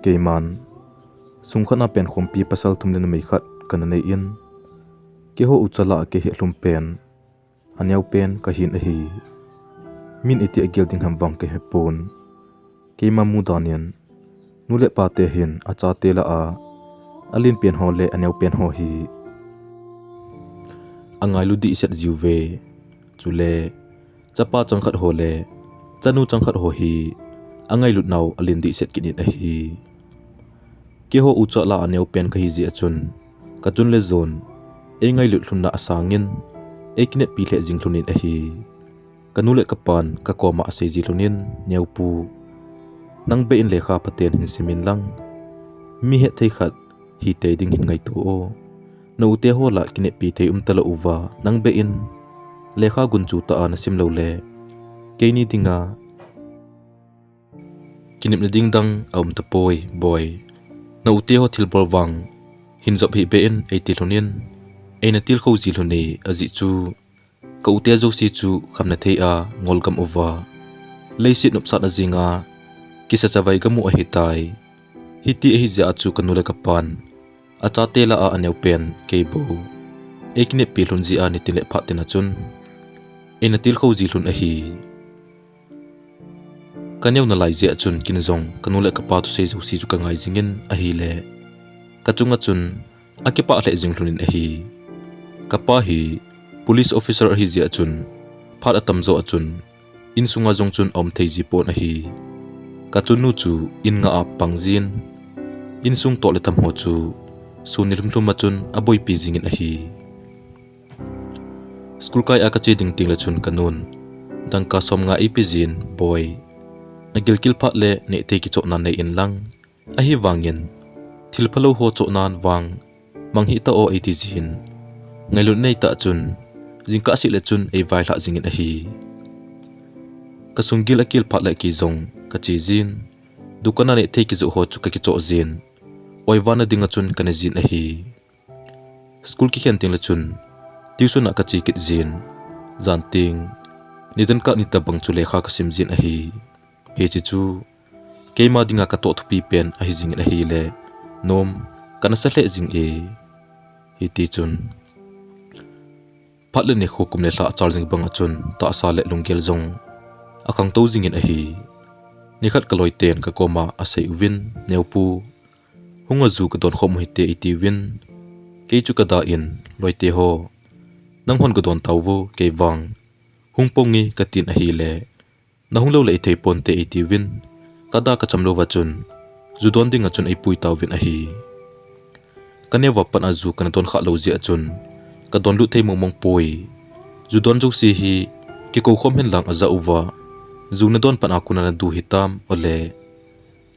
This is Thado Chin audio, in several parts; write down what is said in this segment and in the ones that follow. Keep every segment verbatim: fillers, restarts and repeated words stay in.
Keiman, sung khat a pen khompi pasal thum le numei khat kana nei in, keiho ucha lah a kei hetlhum pen, aneo pen kahin ahi. Min iti agel ding ham vang kahe pon. Keima mudan in, nu le pa te hin achate lah a, alen pen ho le aneo pen ho hi angailu dehset jiuve. Chule, chapa changkhat ho le chanu changkhat ho hi angailut nau alen dehset kit in ahi. Keiho ucha lah a aneo pen kahi jeh a chun, kachun le jon, eingailut lhunna asangin, eikineppi lheh jing lhon in ahi. Kanu le kapan kakoma asei ji lhon in, Neopu, nang beh in lekha phaten hin sim in lang, mi hetthei khat hitei ding hin ngaito o. Na ute ho lah kineppi thei um talou uva, nang beh in lekha gunchu tah a nasim lou le, keini dinga kinepna ding dang aum tapoi, boi. Na ute ho thilbol vang hin jop hih beh in eiti lhon in, eina tilkhou ji lhon e, ajeh chu ka ute jouse chu khamna thei a ngol gam uva, leiset nopsahna jinga kisa chavai gam u ahitai. Hiti ahi jeh a chu kanu le kapan achate lah a aneo pen kei bou eikineppi lhon jeh a nitin le phat tin a chun eina tilkhou ji lhon ahi. Kaneo nalai jeh a chun kin jong kanu le kapa thusei jouse chu kangai jingin ahile, kachunga chun akipah lheh jing lhon in ahi. Kapa hi police officer ahi jeh a chun, phat atam jo a chun insunga jong chun aum thei ji pon ahi. Kachunnu chu in nga a pang jin, insung toh le tham ho chu sun ni lhum lhum a chun aboipi jingin ahi. School kai a kache ding teng le chun kanun dangka som nga eipe jin, boi, nagilkel phat le nehthei kichohna nei in lang, ahivangin thil phalou ho chohnan vang mang hih ta o eiti jin, ngailut nei tah chun jingkah seh le chun eivailhah jingin ahi. Kasunggil akel phat le kei jong kache jin, dukan a nehthei kijoh ho chu kakichoh jin, oivana dinga chun kane jin ahi. School kikhen teng le chun tuition a kache kit jin, jan teng nidan kah ni tabang chu lekha kasim jin ahi. Hiche chu keima dinga katoh thupi pen ahi jingin ahile, nom kana sa lheh jing e. Hiti chun phat le nikho kum le lha achal jing banga chun tahsa le lunggel jong akhangtou jingin ahi. Nikhat kaloiten kakoma asei uvin, Neopu, hung a ju kadon khom u hite eitiuvin, kei chu kada in, loite ho, nanghon kadon tauvo, kei vang hung ponge katin ahile, nahung lou le ithei ponte eitiuvin, kada kacham louva chun ju don dinga chun eipui tauvin ahi. Kaneo a pat a ju kana don khah lou jeh a chun kadon lut thei mong mong poi. Ju don jouse hi kikou khom hen lang ajah uva, ju nadon pat a kona nadu hitam, ole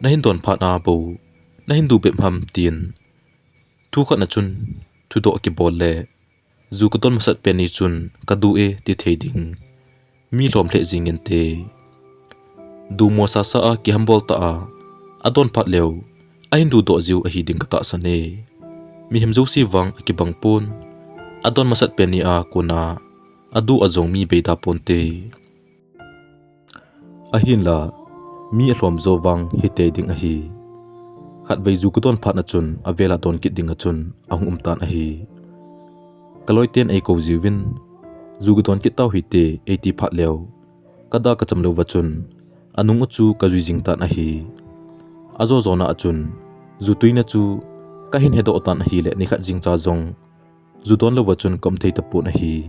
nahin don phat a bou nahin du bep ham tin, thu khat na chun thudoh kibol le, ju kadon masat pen ni chun kadu e ti thei ding mi lhom lheh jingin te. Du mo sasa a kihambol tah a adon phat leu ahin dudoh jiu ahi ding katahsan e. Mihem jouse vang akibang pon, adon masat pen ni a kona adu a jong mi beida ponte. Ahinla, mi alhom jo vang hitei ding ahi. Khatvei ju kadon phat na chun avela don kit dinga chun ahung um tan ahi. Kaloiten eikou jiuvin, ju kadon kit tau hite eiti phat leu, kada kacham louva chun anung u chu kajui jing tan ahi. Ajo jona a chun ju tuina chu kahin hedoh tan ahile, nikhat jingcha jong ju don louva chun kaum thei tapon ahi.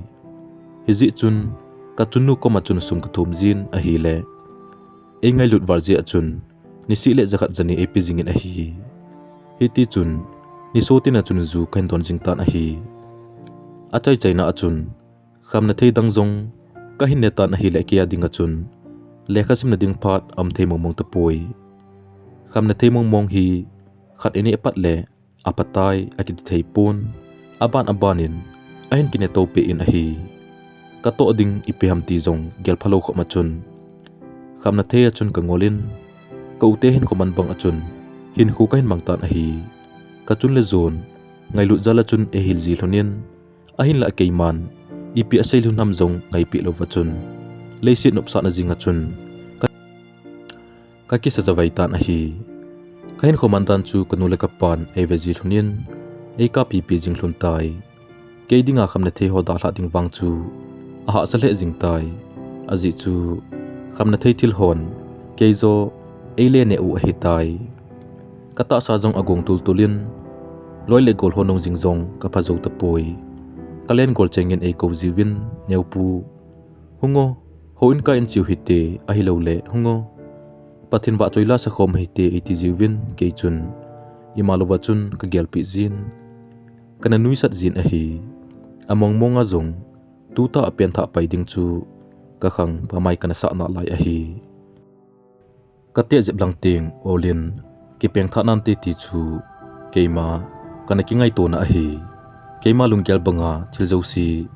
Hijeh chun kachunnu koma chun sum kathum jin ahile, eingailut val jeh a chun niseh le jakhat jani eipe jingin ahi. Hitichun nisotin a chun ju kahin don jing tan ahi. Achaichaina a chun khamna thei dang jong kahin ne tan ahile, keia dinga chun lekha simna ding phat aum thei mong mong tapoi. Khamna thei mong mong hi khat ineh pat le aphatai akiti thei pon, aban abanin ahin kine toupeh in ahi. Katoh ding ipi ham ti jong gel phalou khop ma chun, khamna thei a chun kangol in, ka ute hinkho man bang a chun hinkho kahin mang tan ahi. Kachun le jon ngailut jal a chun eihil ji lhon in, ahinlah keiman ipi asei lhon ham jong ngaipeh louva chun, leiset nopsahna jing a chun ka, kakisa chavai tan ahi. Kahinkho mandan chu kanu le kapan eive ji lhon in, eikapi pi jing lhon tai. Kei dinga khamna thei ho dalhah ding vang chu ahahsa lheh jing tai. Ajeh chu khamna thei thil hon kei jo eile neh u ahitai. Katahsa jong agong tultul in, loi le gol ho nung jing jong kapha jou tapoi. Kalen gol chengin eikou jiuvin, "Neo pu, hung o, houin kai in cheu hite, ahilouleh hung o, Pathen vahchoi la sakhom hite," eiti jiuvin, kei chun ima louva chun kagelpeh jin, kana nuisat jin ahi. Among monga jong tuta apenthah pai ding chu kakhang pamai kana sah nalai ahi. Kateh jep lang teng olin, kipengthah nante ti chu keima kana kingaitona ahi. Keima lunggel banga thil jouse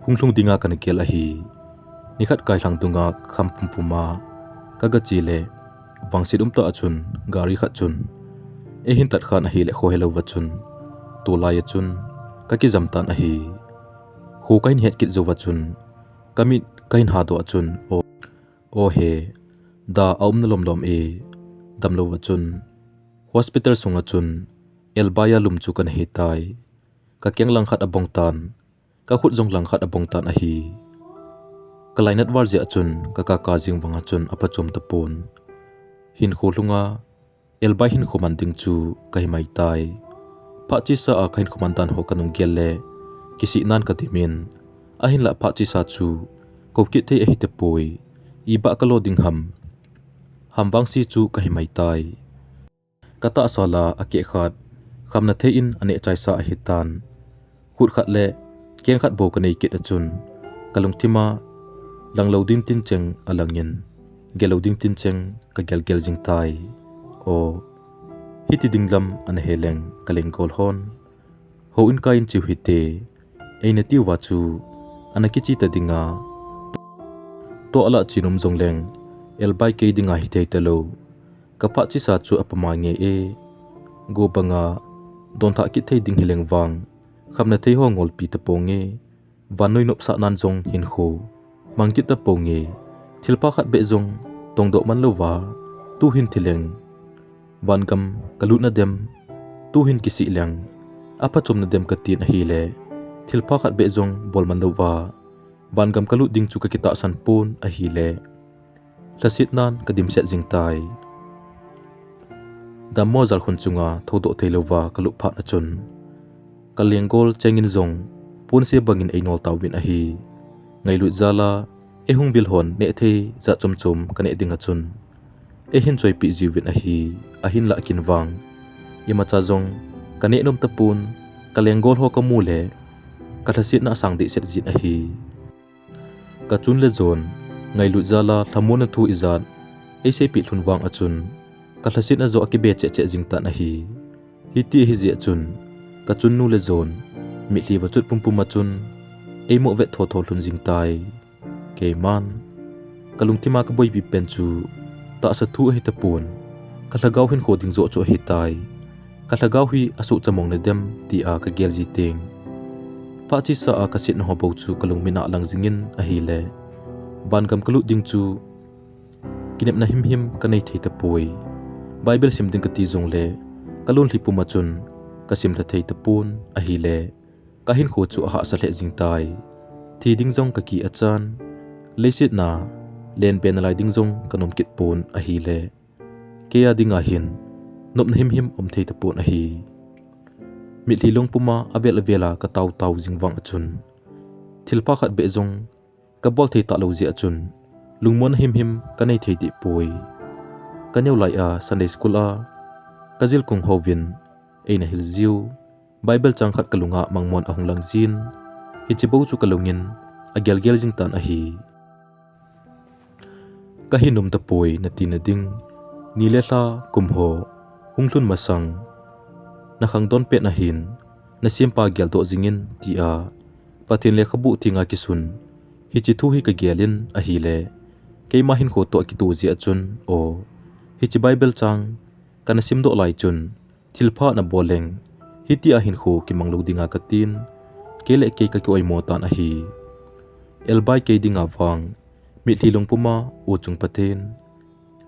hung lhung dinga kana gel ahi. Nikhat kailhang dunga kham pumpuma kagache le, vangset umtah a chun gari khat chun eihin tatkhan ahile, kho helouva chun tulai a chun kakijam tan ahi. Kho kahin het kit jouva chun kamit kahin hadoh a chun, o, o he, da aumna lomlom e. Damlouva chun hospital sunga chun elbai a lum chu kana hetai. Kakeng langkhat abong tan, kakhut jong langkhat abong tan ahi. Kalainat val jeh a chun kakaka jing vanga chun aphachom tapon. Hinkho lhunga elbai hinkho man ding chu kahi maitai. Phat chesa a kahinkho mandan ho kanung gel le kisihnan kadimin, ahinlah phat chesa chu kou kit thei ahitapoi. Ibah kalo ding ham, ham vangse chu kahi maitai. Katahsa la akeh khat khamna thei in aneh chaisa ahitan. Khut khat le keng khat bou kanei kit a chun kalungthima langlou ding tincheng alangin, gellou ding tincheng kagelgel jing tai. O, hiti ding lam ana heleng kalenggol hon, houin kai in cheu hite, eina tiuva chu ana kiche ta dinga, toh alah chin um jongleng elbai kei dinga hithei talou. Kaphat chesa chu apama nge e. Go banga donthah kit thei ding hileng vang, khamna thei ho ngolpi taponge. Vannoi nopsahnan jong hinkho mang kit taponge. Thilpha khat beh jong tongdoh man louva, tuhin thileng vangam kalut nadem, tuhin kisih leng aphachom nadem katin ahile, thilpha khat beh jong bol man louva vangam kalut ding chu kakitahsan pon ahile, lhasetnan kadimset jing tai. Dammo jalkhun chunga thoudoh theilouva kalup phat a chun, kalenggol chengin jong ponse bangin einol tauvin ahi. Ngailut jala eihung vil hon neh thei jat chomchom kaneh dinga chun eihin choipeh jiuvin ahi. Ahinlah kin vang imacha jong kaneh nom tapon, kalenggol ho kamu le kalhasetna asang dehset jin ahi. Kachun le jon, ngailut jala lhamonna thu ijat eiseipeh lhon vang a chun kalhasetna joh akibe cheh cheh jing tan ahi. Hiti ahijeh a chun kachunnu le jon mitlhi vachut pumpum a chun eimoh vet thotho lhon jing tai. Keiman kalungthima kaboipi pen chu tahsa thu ahitapon, kalhagao hinkho ding joh chu ahitai. Kalhagao hi asuhchamong nadem tia kagel ji teng, phat chesa a kasetna ho bou chu kalungmit a lang jingin ahile, vangam kalut ding chu kinepna himhim kanei thei tapoi. Bible sim ding kati jongle kalonlhi puma chun kasim lha thei tapon ahile, kahinkho chu ahahsa lheh jing tai. Thi ding jong kakichan, leiset a lenbe nalai ding jong kanom kit pon ahile, keia dinga hin nopna himhim um thei tapon ahi. Mitlhi long puma avel avel a kataotao jing vang a chun, thilpha khat beh jong kabol thei talou jeh a chun lungmonna himhim kanei thei deh poi. Kaneo lai a Sunday School a kajilkung hovin eina hil jiu Bible chang khat kalunga mangmon ahung lang jin, hiche bou chu kalungin agelgel jing tan ahi. Kahin um tapoi nati nading, ni le lha kum ho hung lhun masang, nakhangdon pet nahin nasempa geldoh jingin tia Pathen lekhabu thenga kisun hiche thu hi kagelin ahile, keima hinkho toh akitoh jeh a chun, o, hiche Bible chang kana simdoh lai chun thilpha nabol leng hitia hinkho kimang lou dinga katin, kei le kei kakioimo tan ahi. Elbai kei dinga vang mitlhi long puma U Chung Pathen,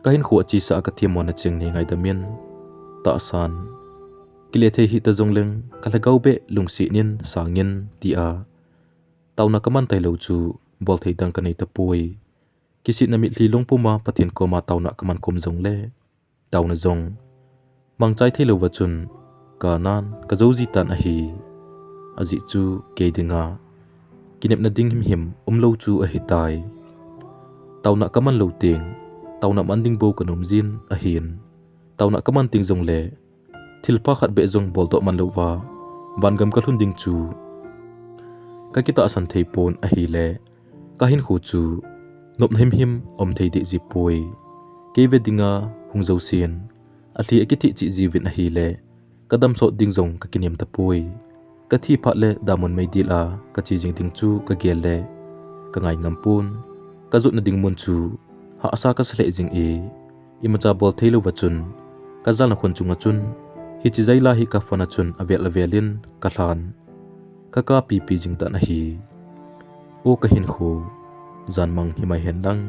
kahinkho achesa a kathemmona cheng nei ngaidamin, Tahsan, kile thei hita jongleng ka lhagao beh lungset in sangin tia taona kaman tailou chu bol thei dang kanei tapoi. Kisetna mitlhi lungpuma Pathen koma taona kaman khom jongle taona jong mangchai theilouva chun kanan kajou jitan ahi. Ajeh chu kei dinga kinepna ding himhim umlou chu ahitai. Taona kaman lou teng, taona man ding bou kanom jin ahin. Taona kaman teng jongle thilpha khat beh jong boldoh manlouva vangam kalhun ding chu kakitahsan theipon ahile, kahinkho chu nopna himhim aum thei deh jipoi. Kei ve dinga hung jousen alhi akitheh cheh jiuvin ahile, kadam sot ding jong kakinem tapoi. Kathi phat le damun meidil a kache jing ding chu kagel le kangai ngampon. Kajotna ding mun chu hahsa kasa lheh jing e, imacha bol theilouva chun kajalna khun chunga chun hiche jaila hi kaphone a chun avel avelin kalhan, kakapipi jingtan ahi. O kahinkho, janmang himai henlang.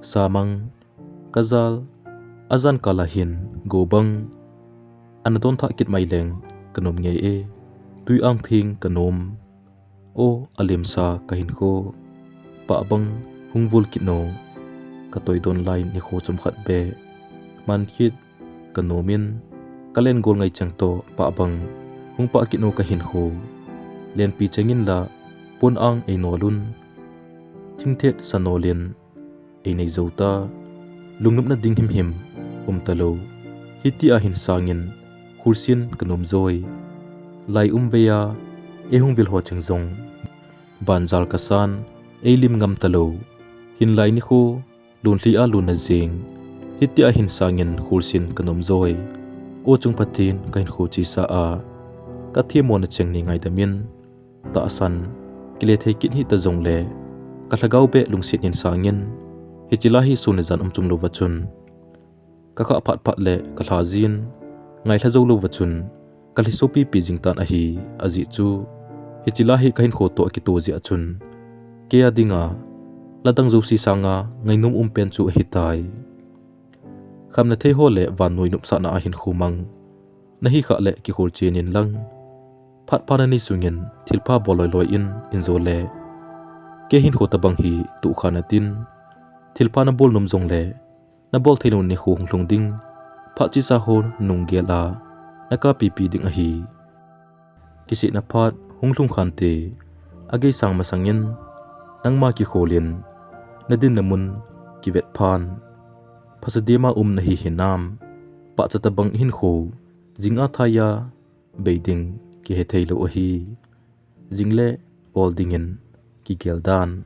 Samang, kajal, ajan kala hin go bang ana donthah kit mai leng kanom ngei e. Tui angtheng kanom. O alemsa kahinkho, pah bang hung vul kit no. Katoi don lai nikho chomkhat beh man khit kanomin, kalen gol ngai cheng toh pah bang hung pah kit no kahinkho. Lenpi chengin la pon ang einolun, thingthet sanolin einei jou ta. Lungnopna ding himhim umtalou, hitia hin sangin kholsen kanom joi. Lai umvei a eihung vil ho cheng jong banjal kasan, eilim ngam talou. Hinlai nikho lunlhi a luna jeng, hitia hin sangin kholsen kanom joi. O chung Pathen, kahinkho chesa a kathemmona cheng nei ngaidamin. Tahsan, kile thei kit hita jongle kalhagao beh lungset in sangin, hiche la hi sun le jan umchum louva chun kakha phat phat le kalha jin, ngailha jou louva chun kalhi sopipi jingtan ahi. Ajeh chu hiche la hi kahinkho toh akitoh jeh a chun keia dinga ladang jouse sanga ngainom umpen chu ahitai. Khamna thei ho le vannoi nopsahna a hinkho mang nahi khah le kikholchen inlang, phat pha nanei sungin thilpha bol loiloi in injo le, kei hinkho tobang hi tohkha natin, thilpha nabol nom jongle nabol theilou nikho hung lhung ding, phat chesa ho nunggel a nakapipi ding ahi. Kisetna phat hung lhung khante, ageisang masangin nangma kikholin nadinna mun kivet phan, phasah dema um nahi hinam? Pahcha tobang hinkho jing a thaiya bei ding kihe theilou ahi. Jing le ol dingin kigel dan,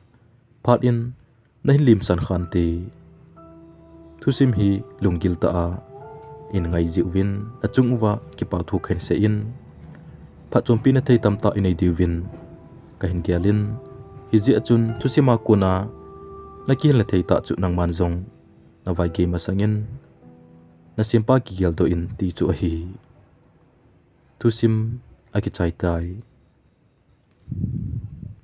phat in nahin limsan khante. Thusim hi lunggil tah a in ngai jiuvin, achung uva kipa thu kahin seiyin, phatchompi na thei tamtah inei diuvin kahin gelin, hijeh a chun thusim a kona nakihilna thei tah chu nangman jong navaigei masangin nasempa kigeldoh in ti chu ahi. Thusim akichai tai.